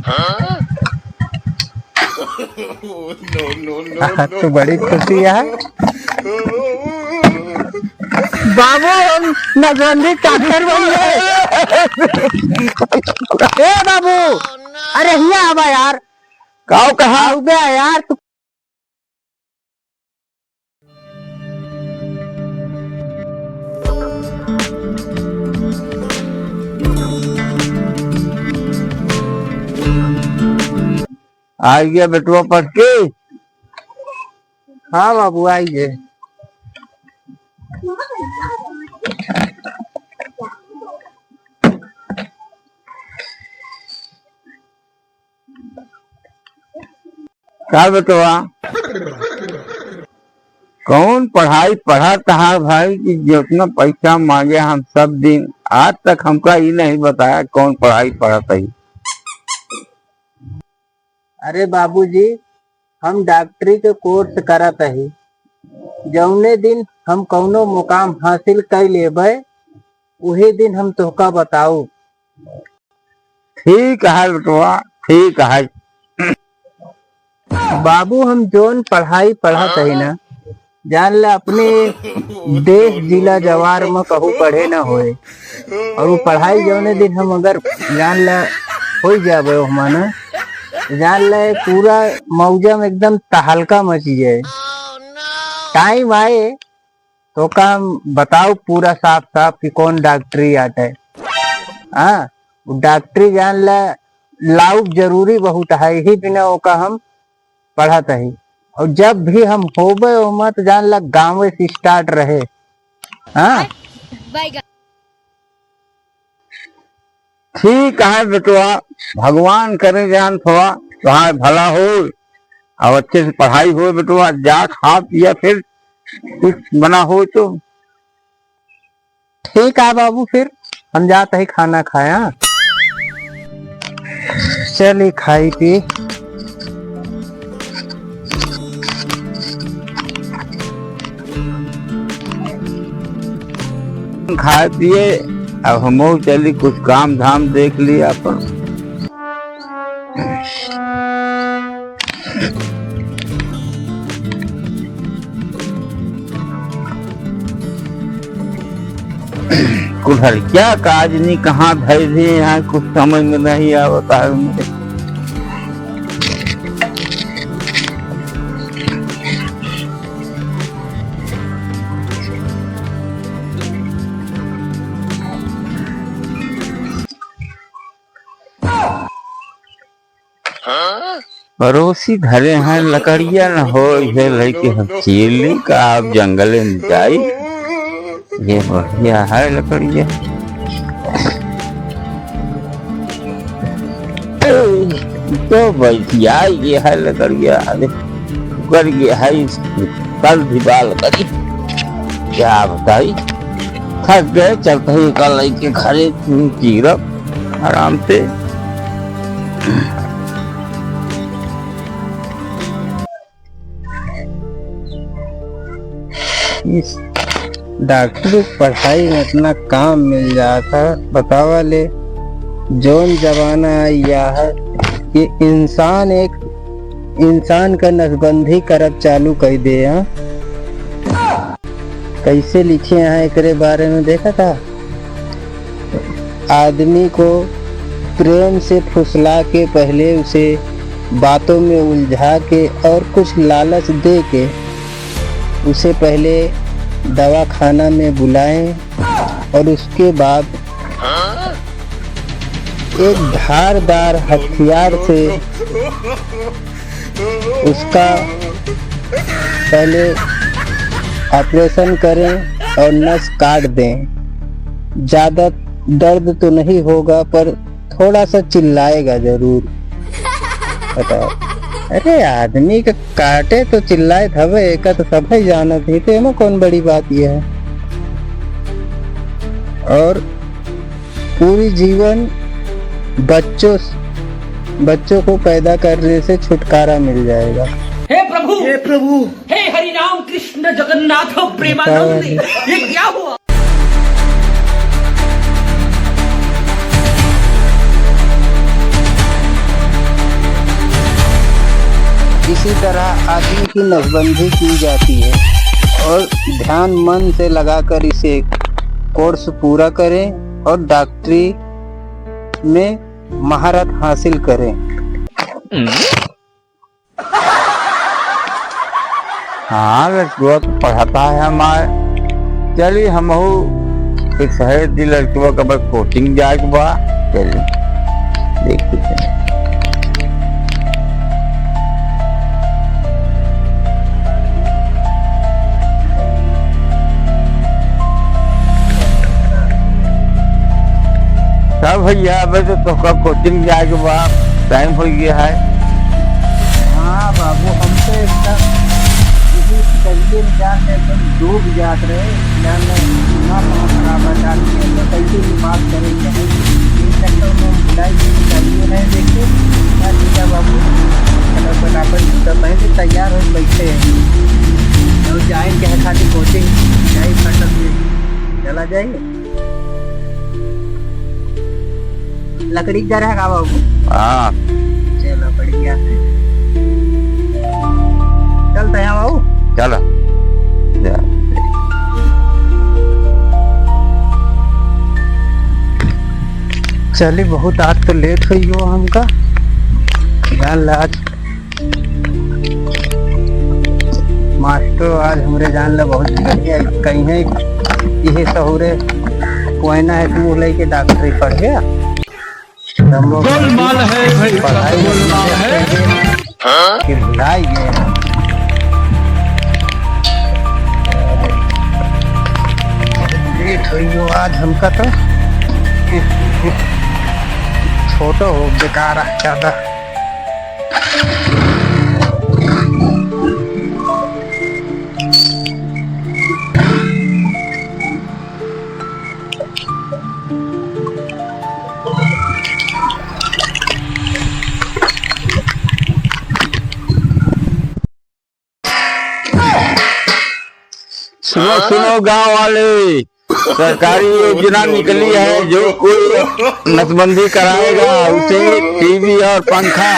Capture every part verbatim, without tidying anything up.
आज तो बड़ी खुशी है। बाबू, हम नसबंदी डॉक्टर बन गए। ए बाबू, अरे हिया आवा यार। काव कहा? आउ बे यार, तू आइ गया बेटवा पढ़ के? हाँ बाबू, आइ गए। का बेटवा, कौन पढ़ाई पढ़त हा भाई कि जितना पैसा मांगे हम सब दिन, आज तक हमका ई नहीं बताया कौन पढ़ाई पढ़त ही। अरे बाबूजी, हम डॉक्टरी के कोर्स करत ही, जौने दिन हम कौनो मुकाम हासिल कर लेबे, उहे दिन हम तोहका बताऊ। ठीक है बेटवा, ठीक है। बाबू, हम जौन पढ़ाई पढ़त ही ना, जान ला अपने देश जिला जवार में कहूँ पढ़े ना होए। और वो पढ़ाई जौने दिन हम अगर जान ला हो जाबे ओहमा ना, जान ला पूरा मौजा में एकदम तहलका मची जाए। टाइम आए तो का हम बताओ पूरा साफ साफ कि कौन डॉक्टरी आटे। हाँ, वो डॉक्टरी जान ला लाउक जरूरी बहुत है, यही बिना ओका हम पढ़त ही। और जब भी हम होबे ओमा तो जान ला गाँवे से स्टार्ट रहे। हाँ, ठीक है बेटवा, भगवान करे जान थोड़ा तोहार भला हो, अब अच्छे से पढ़ाई हो बेटवा, जा खा पिया फिर कुछ बना हो तो। ठीक है बाबू, फिर हम जात ही खाना खाया। चली खाई पी। खाए पिए, अब हमहू चली कुछ काम धाम देख ली अपन। कुल्हड़िया का आज नहीं कहाँ धर दिए हैं, कुछ समझ में नहीं आवता है उनके। पड़ोसी धरे हैं लकड़िया न हो, ये लइके हम चीर ली का आप जंगले में जाई। ये बढ़िया है लकड़िया। तो बैठिया ये है लकड़िया, अरे कर ये है, कल भी बाल करी, क्या बताई, थक गए, चलते ही कल लइके घरे चीरब आराम से। इस डॉक्टरी की पढ़ाई में इतना काम मिल जात है, बतावा ले, जौन जमाना आया है कि इंसान एक इंसान का नसबंदी करब चालू कर दे, हाँ? कैसे लिखे हैं एकरे बारे में देखा था? आदमी को प्रेम से फुसला के पहले उसे बातों में उलझा के और कुछ लालच दे के उसे पहले दवाखाना में बुलाएं और उसके बाद एक धारदार हथियार से उसका पहले ऑपरेशन करें और नस काट दें। ज़्यादा दर्द तो नहीं होगा, पर थोड़ा सा चिल्लाएगा जरूर। बताओ, अरे आदमी के काटे तो चिल्लाए हवे, एका तो सभे जानत ही, तो एमा कौन बड़ी बात ये है? और पूरी जीवन बच्चों, बच्चों को पैदा करने से छुटकारा मिल जाएगा। हे प्रभु, हे प्रभु, हे हरि राम कृष्ण जगन्नाथ प्रेमानंद, ये क्या हुआ? इसी तरह आदमी की नसबंदी की जाती है और ध्यान मन से लगाकर इसे कोर्स पूरा करें और डॉक्टरी में महारत हासिल करें। हाँ, लड़कवा तो पढ़ता है हमार। चली, हमहू एक शहर दी लड़कवा का बस कोचिंग जाए के बा। चली, देखी चली। तब भैया, अबे तो तोहका कोचिंग जाए के बा, टाइम हो गया है। हाँ बाबू, हम तो एकदम इसी शिकंजी में जान के एकदम डूब जात रहे। जान ले, दिमाग हमारा खराब है, जान के तो कैसे भी बात करेंगे। इन चक्कर में हम भुलाई के शिकंजी नहीं देखे। ना जीजा बाबू, चलो फटाफट जूता पहन के तैयार हो बैठे हैं। तो जाएंगे खाली कोचिंग, जाए फटाफट चला जाएंगे। लकड़ी का घर है का बाबू? हाँ। चलो बढ़िया है। चलते हैं बाबू। चलो। जा। चली बहुत आज तो लेट होइ गयो हमका। जान ला आज मास्टर आज हमरे जान ला बहुत बढ़िया कहीं है, इहे सहुरे कोयना है, तुम लइके डॉक्टरी पढ़ गया। हम लोग गोलमाल है भाई, पढ़ाई गोलमाल है। कि भुलाई गए। लेट होइ गयो आज हमका तो। छोटो हो बेकार है ज्यादा। सुनो, हाँ? सुनो गांव वाले, सरकारी योजना निकली है, जो कोई नसबंदी कराएगा उसे टीवी और पंखा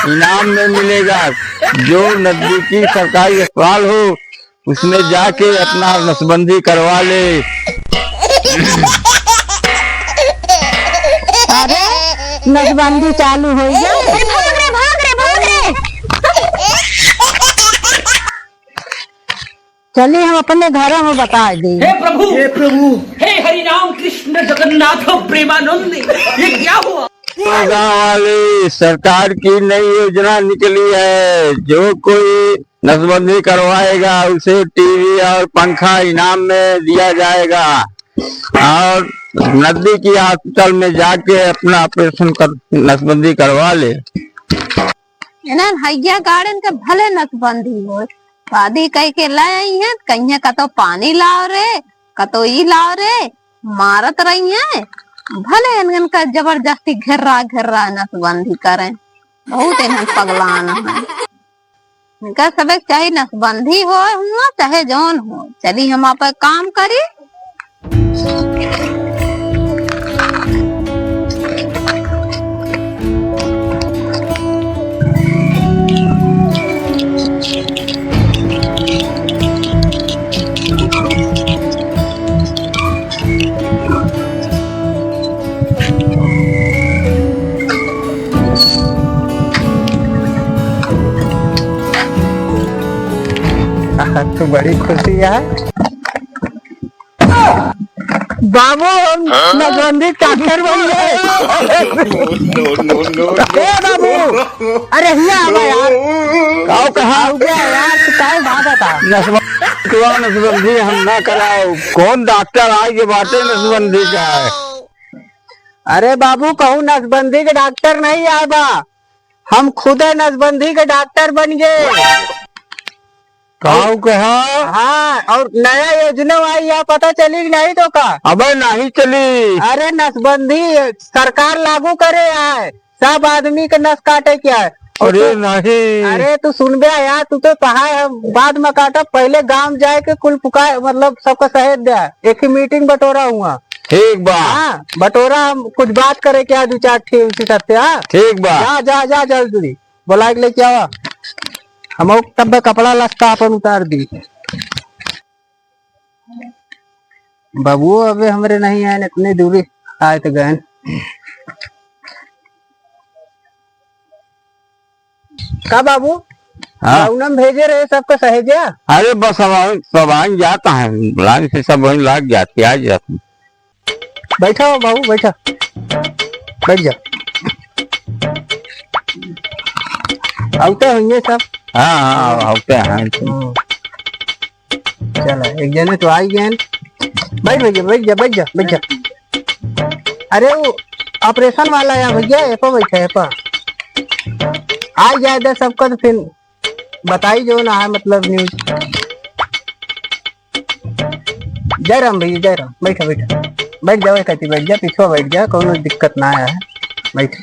इनाम में मिलेगा। जो नजदीकी सरकारी अस्पताल हो, उसमें जाके अपना नसबंदी करवा ले। अरे, नसबंदी चालू होइ गया। अरे, भाग रे, भाग रे, भाग रे। चलिए, हम अपने घरों में बता दें। हे प्रभु, हे प्रभु। हे हरि राम कृष्ण जगन्नाथ प्रेमानंद, ये क्या हुआ? गाँव वाली सरकार की नई योजना निकली है, जो कोई नसबंदी करवाएगा उसे टीवी और पंखा इनाम में दिया जाएगा और नजदीकी हॉस्पिटल में जाके अपना ऑपरेशन कर, नसबंदी करवा ले। इन्हन हइया गाड़न के भले नसबंदी होय, शादी कइ के ले आई हैं, कहिए कतो पानी लाव रे, कतो ई लाव रे, मारत रही हैं। भले इनकन का जबरदस्ती घेर्रा घेर्रा नसबंदी करें, बहुत इन्हन पगलान हैं। इनका सबे चाहे नसबंदी होय हुआ, चाहे जौन होय, चली हम आपन काम करी। आज तो बड़ी खुशी है। बाबू, हम नसबंदी डॉक्टर बन गए। No, no, no, no। ए बाबू, अरे हिया आवा यार। काव कहा? आउ बे यार, तू काहे भागत आ? नसबंदी, नसबंदी हम ना कराओ। कौन डॉक्टर आए के बाटे नसबंदी का है? अरे बाबू, कहूँ नसबंदी के डॉक्टर नहीं आए बा, हम खुदे नसबंदी के डॉक्टर बन गए। काऊ कहा? हाँ, और नया योजना आई है, पता चली कि नहीं तो का? अबे नहीं चली। अरे नसबंदी सरकार लागू करे है, सब आदमी के नस काटे के है। अरे तू, नहीं। अरे तू सुनबे यार, तू तो कहा है बाद में काटब, पहले गांव जाए के कुल पुकार, मतलब सबका सहेज दे, एक ही मीटिंग बटोरा हुआ। ठीक बा। हाँ, बटोरा हम कुछ बात करे क्या दो चार ठे उसी साथे, हाँ? ठीक बा। जा, जा, जा जल्दी, बुला के लेके आवा। हम तब कपड़ा लत्ता अपन उतार दी। बाबू अबे हमरे नहीं आए, इतनी दूरी आए तो गए। का बाबू? हाँ। लौनम भेजे रहे सबका सहेजा? अरे बस अब आए, सब आइन जाता है, लाइन से सब वहीं लाग जाते, आ जाते। बैठा हो बाबू, बैठा, बैठ जा। आवते होंगे सब। हाँ, हाँ, आवते हैं। हम्म। चला, एक जने तो आई गए। बैठ भैया, बैठ जा, बैठ जा, बैठ जा। अरे वो ऑपरेशन वाला है भैया, एपा बैठा है, एपा। आ जाए दे सबका तो फिर बताई जो ना है, मतलब न्यूज। जय राम भैया, जय राम। बैठा, बैठा, बैठ जाओ, एक बैठ जा, पीछे बैठ जा, कोनो दिक्कत ना है, बैठ।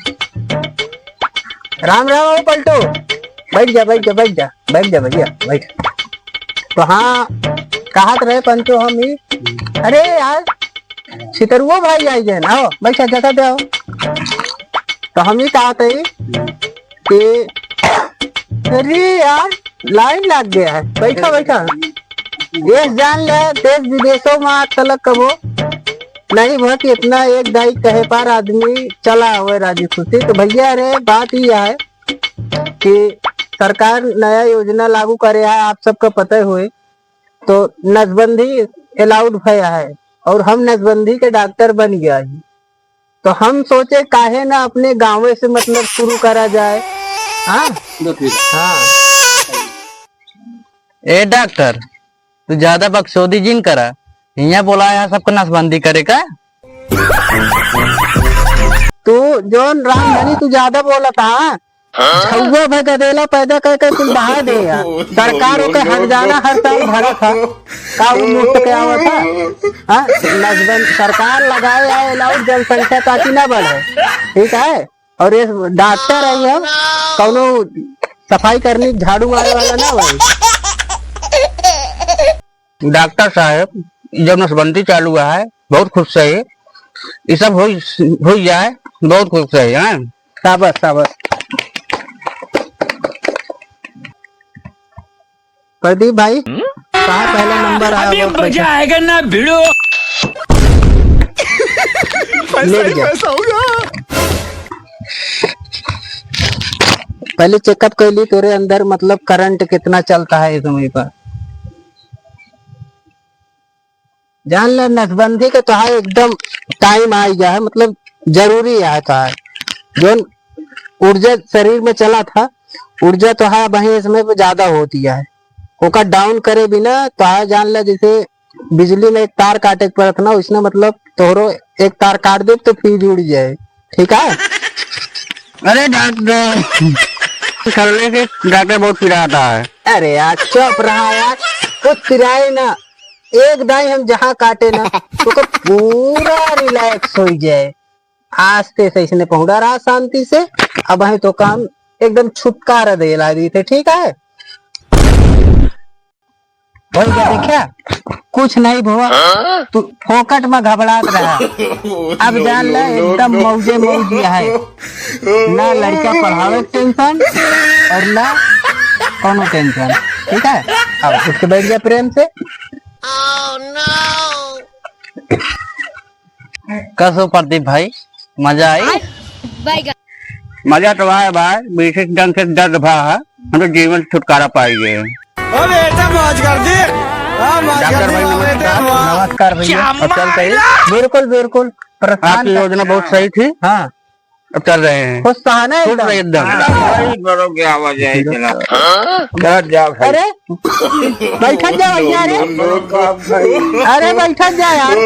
राम राम हो पलटू, बैठ जा, बैठ जा, बैठ जा, बैठ जा भैया, बैठ। तो हाँ, कहत रहे पंचो हम ही, अरे यार, छितरुओ भाई आई गए ना, आओ, बैठा, जगह दे आओ। तो हम ही कहत है कि अरे यार, लाइन लग गया है, बैठा, बैठा। ये जान ले, देश विदेशों में आज तलक कबो नहीं भा कि इतना एक दाई कहे पार आदमी चला हुए राजी खुशी। तो भैया रे, बात ये है कि सरकार नया योजना लागू करे है, आप सबका पता हुए, तो नसबंदी अलाउड भया है और हम नसबंदी के डॉक्टर बन गया है। तो हम सोचे काहे ना अपने गाँवे से मतलब शुरू करा जाए। हाँ? दो तीन। हाँ। ए डॉक्टर, तू ज्यादा बकचोदी जिन करा, हियाँ बोला है सबको नसबंदी करे का? तू जौन रामधनी तू ज्यादा बोलत हा, हाँ? झउआ भर गदेला पैदा कर कर कुल बहा दे यार। सरकार ओकर हरजाना हर साल भरत हा। का उ मुफ्त के आवत हा? हाँ? नसबंद सरकार लगाए है अलाउड जनसंख्या ताकि ना बढ़े। ठीक है? और ये डॉक्टर है, हम कौनो सफाई करने झाड़ू मारे वाला ना भाई। डॉक्टर साहब, ई जब नसबंदी चालू है, बहुत खुश है। ई सब हो, हो जाए, बहुत खुश है, हाँ। शाबाश, शाबाश। प्रदीप भाई, हम्म? कहाँ पहला नंबर आया? अभी बहुत मजा पैसा आएगा ना भिड़ो। पैसा लेट ही गया। पैसा होगा। पहले चेकअप कर ली, तोरे अंदर मतलब करंट कितना चलता है इस समय पर। जान ले, नसबंदी के तोहार एकदम टाइम आ गया है, मतलब जरूरी है तोहार। जौन ऊर्जा शरीर में चला था, ऊर्जा तोहार वहीं इसमें ज्यादा होती है। ओका डाउन करे बिना तोहार जान ले, जैसे बिजली में एक तार काटे के पड़त ना, उसने मतलब तोहरो एक तार काट दे तो फ्यूज उड़ जाए। ठीक है? अरे डॉक्टर, सरले के डॉक्टर बहुत पिराता है। अरे यार, चुप रहा यार, कुछ पिराए ना। एक दाई हम जहाँ काटे ना, तो ओकर पूरा रिलैक्स हो जाए। आस्ते से इसने पहुंचा रहा शांति से। अब है तो काम एकदम छुटकारा दे ला दी थे, ठीक है? भइया, देखा? कुछ नहीं भवा, हाँ? तू फोकट में घबरात रहा। अब जान ले, एकदम मौजे मौज है। ना लड़का पढ़ावे के टेंशन और ना कोनो टेंशन, ठीक है? अब उठ के बैठ जा प्रेम से। कसो प्रदीप भाई, मजा आई? मजा तो आए भाई, विशेष ढंग से दर्द भा है, हम तो जीवन से छुटकारा पाई गए। ओ बेटा, मौज कर दी। हाँ, मौज कर दी, भाई, नमस्कार। नमस्कार भैया। और चल कहिए। बिल्कुल, बिल्कुल। प्रस्थान आपकी योजना बहुत सही थी। हाँ। अब चल रहे हैं। खुश तो है ना खुश एकदम? रहे एकदम। हाँ। भाई, बड़ो क्या आवाज है इतना? हाँ? चल जा भाई। अरे, बैठा जा भैया रे। अरे, बैठा जा यार।